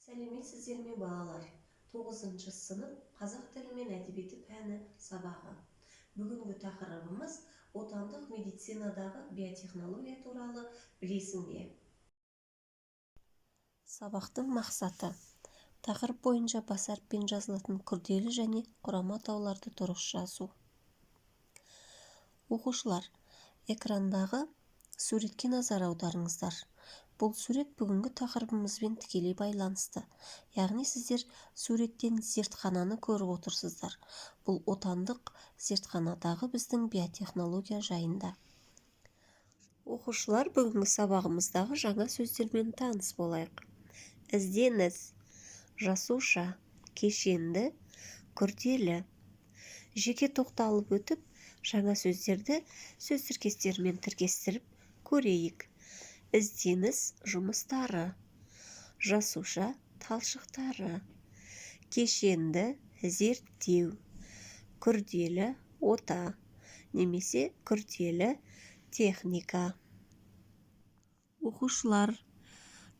Сәлеметсіздер ме, балалар! Тоғызыншы сынып, қазақ тілі мен әдебиеті пәні сабағы. Бүгінгі тақырыбымыз: отандық медицинадағы биотехнология туралы білесің бе? Сабақтың мақсаты: тақырып бойынша бас әріппен жазылатын күрделі және құрама атауларды дұрыс жазу. Оқушылар, экрандағы суретке назар аударыңыздар. Бұл сурет бүгінгі тақырыбымызбен тікелей байланысты, яғни сіздер суреттен зертхананы көріп отырсыздар. Бұл отандық зертханадағы біздің биотехнология жайында. Оқушылар, бүгінгі сабағымыздағы жаңа сөздермен таныс болайық: ізденіс, жасуша, кешенді, күрделі. Жеке тоқталып өтіп, жаңа сөздерді сөз тіркестерімен тіркестіріп көрейік. Ізденіс жұмыстары, жасуша талшықтары, кешенді зерттеу, күрделі ота немесе күрделі техника. Оқушылар,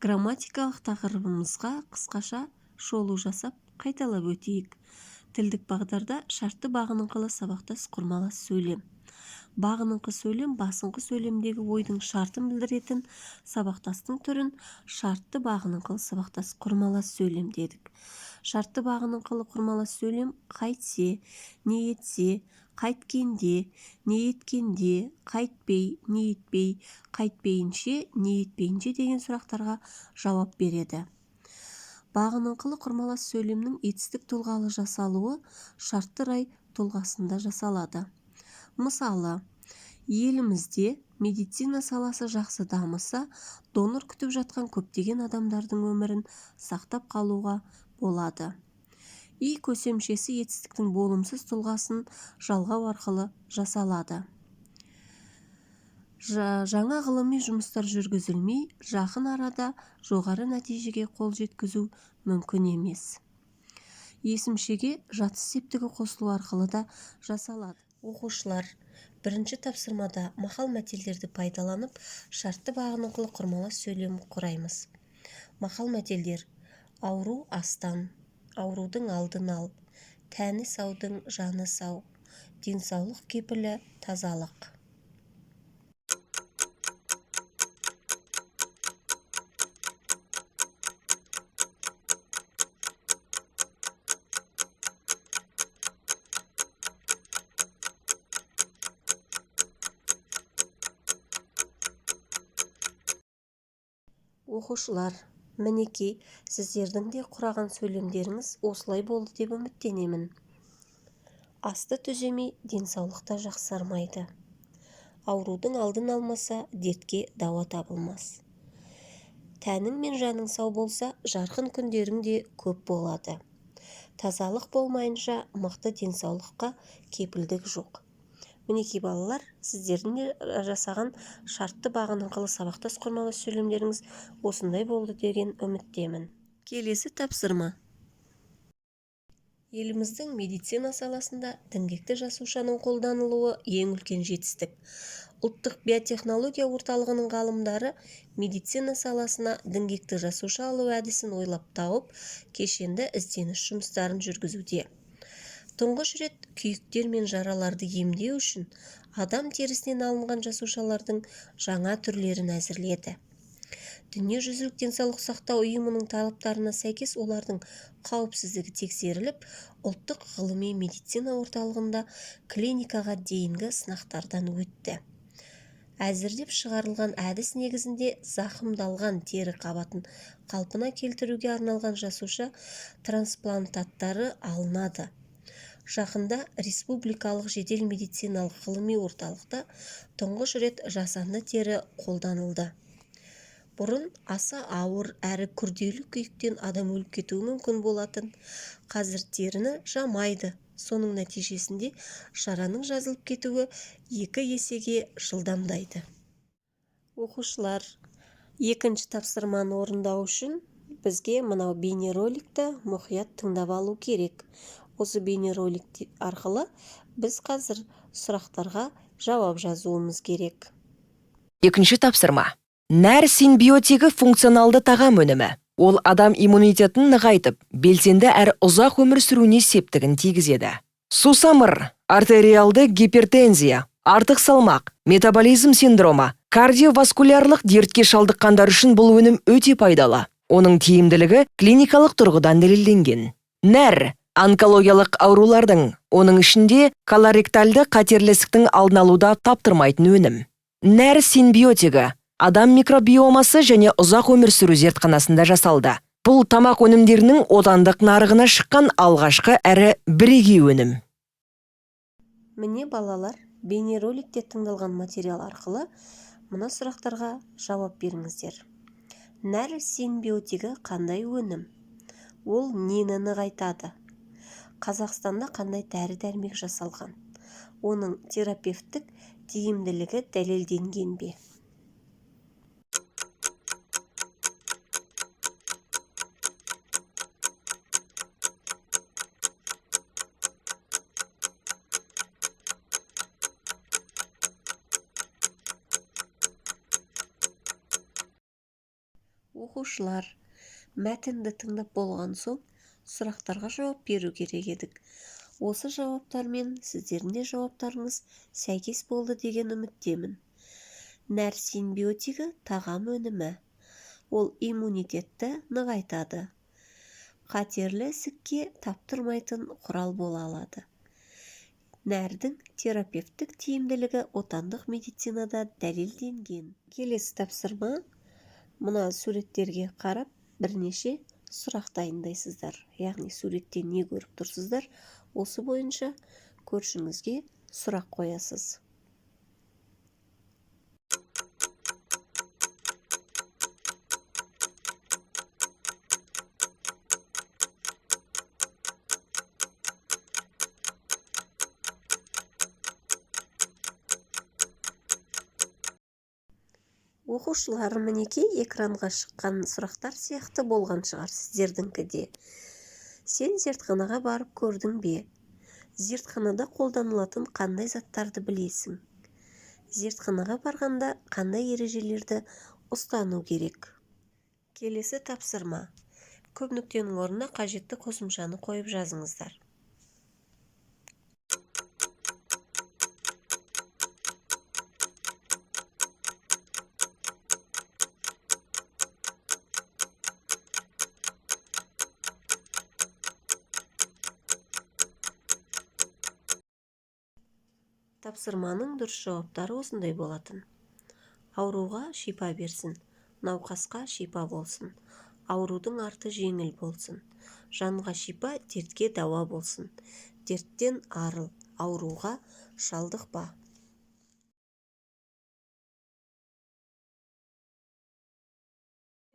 грамматикалық тақырыбымызға қысқаша шолу жасап, қайталап өтейік. Тілдік бағдарда шартты бағыныңқылы сабақтас құрмалас сөйлем. Бағыныңқы сөйлем басыңқы сөйлемдегі ойдың шартын білдіретін сабақтастың түрін шартты бағыныңқылы сабақтас құрмалас сөйлем дедік. Шартты бағыныңқылы құрмалас сөйлем қайтсе, не етсе, қайткенде, не еткенде, қайтпей, не етпей, қайтпейінше, не етпейінше деген сұрақтарға жауап береді. Бағыныңқылы құрмалас сөйлемнің етістік тұлғалы жасалуы шартты рай тұлғасында жасалады. Мысалы, елімізде медицина саласы жақсы дамыса, донор күтіп жатқан көптеген адамдардың өмірін сақтап қалуға болады. И көсемшесі етістіктің болымсыз тұлғасын жалғау арқылы жасалады. Жаңа ғылыми жұмыстар жүргізілмей, жақын арада жоғары нәтижеге қол жеткізу мүмкін емес. Есімшеге жатыс септігі қосылу арқылы да жасалады. Оқушылар, бірінші тапсырмада мақал-мәтелдерді пайдаланып, шартты бағыныңқылы құрмалас сөйлем құраймыз. Мақал-мәтелдер: ауру астан, аурудың алдын ал, тәні саудың жаны сау, денсаулық кепілі тазалық. Оқушылар, мінекей, сіздердің де құраған сөйлемдеріңіз осылай болды деп үміттенемін. Асты түземей, денсаулық та жақсармайды. Аурудың алдын алмаса, дертке дауа табылмас. Тәнің мен жаның сау болса, жарқын күндерің де көп болады. Тазалық болмайынша, мықты денсаулыққа кепілдік жоқ. Мінекей, балалар, сіздердің де жасаған шартты бағыныңқылы сабақтас құрмалас сөйлемдеріңіз осындай болды деген үміттемін. Келесі тапсырма. Еліміздің медицина саласында діңгекті жасушаның қолданылуы ең үлкен жетістік. Ұлттық биотехнология орталығының ғалымдары медицина саласына діңгекті жасуша алу әдісін ойлап тауып, кешенді ізденіс жұмыстарын жүргізуде. Тұңғыш рет күйіктер мен жараларды емдеу үшін адам терісінен алынған жасушалардың жаңа түрлерін әзірледі. Дүниежүзілік денсаулық сақтау ұйымының талаптарына сәйкес олардың қауіпсіздігі тексеріліп, Ұлттық ғылыми медицина орталығында клиникаға дейінгі сынақтардан өтті. Әзірлеп шығарылған әдіс негізінде зақымдалған тері қабатын қалпына келтіруге арналған жасуша трансплантаттары алынады. Жақында Республикалық жедел медициналық ғылыми орталықта тұңғыш рет жасанды тері қолданылды. Бұрын аса ауыр әрі күрделі күйіктен адам өліп кетуі мүмкін болатын. Қазір теріні жамайды, соның нәтижесінде жараның жазылып кетуі екі есеге жылдамдайды. Оқушылар, екінші тапсырманы орындау үшін бізге мынау бейнероликті мұқият тыңдап алу керек. Осы бейнеролик арқылы біз қазір сұрақтарға жауап жазуымыз керек. Екінші тапсырма. Нәр синбиотигі функционалды тағам өнімі. Ол адам иммунитетін нығайтып, белсенді әрі ұзақ өмір сүруіне септігін тигізеді. Сусамыр, артериалды гипертензия, артық салмақ, метаболизм синдромы, кардиоваскулярлық дертке шалдыққандар үшін бұл өнім өте пайдалы. Оның тиімділігі клиникалық тұрғыдан дәлелденген. Нәр, онкологиялық аурулардың, оның ішінде колоректальды қатерлі ісіктің алдын алуда таптырмайтын өнім. Нәр синбиотигі адам микробиомасы және ұзақ өмір сүру зертханасында жасалды. Бұл тамақ өнімдерінің отандық нарығына шыққан алғашқы әрі бірегей өнім. Міне, балалар, бейнероликте тыңдалған материал арқылы мына сұрақтарға жауап беріңіздер. Нәр синбиотигі қандай өнім? Ол нені нығайтады? Қазақстанда қандай дәрі-дәрмек жасалған? Оның терапевтік тиімділігі дәлелденген бе? Оқушылар, мәтінді тыңдап болған соң сұрақтарға жауап беру керек едік. Осы жауаптармен сіздердің де жауаптарыңыз сәйкес болды деген үміттемін. Нәр синбиотигі тағам өнімі. Ол иммунитетті нығайтады. Қатерлі ісікке таптырмайтын құрал бола алады. Нәрдің терапевтік тиімділігі отандық медицинада дәлелденген. Келесі тапсырма. Мына суреттерге қарап бірнеше сұрақ дайындайсыздар. Яғни суретте не көріп тұрсыздар, осы бойынша көршіңізге сұрақ қоясыз. Оқушылар, мінекей экранға шыққан сұрақтар сияқты болған шығар сіздердіңкі де. Сен зертханаға барып көрдің бе? Зертханада қолданылатын қандай заттарды білесің? Зертханаға барғанда қандай ережелерді ұстану керек? Келесі тапсырма. Көп нүктенің орнына қажетті қосымшаны қойып жазыңыздар. Тапсырманың дұрыс жауаптары осындай болатын. Ауруға шипа берсін, науқасқа шипа болсын, аурудың арты жеңіл болсын, жанға шипа, дертке дауа болсын, дерттен арыл, ауруға шалдықпа.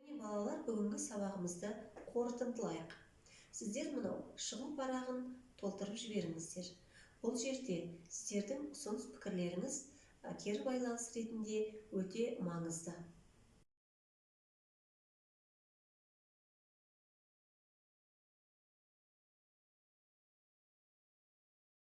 Міне, балалар, бүгінгі сабағымызды қорытындылайық. Сіздер мынау шығу парағын толтырып жіберіңіздер. Бұл жерде сіздердің ұсыныс пікірлеріңіз кері байланыс ретінде өте маңызды.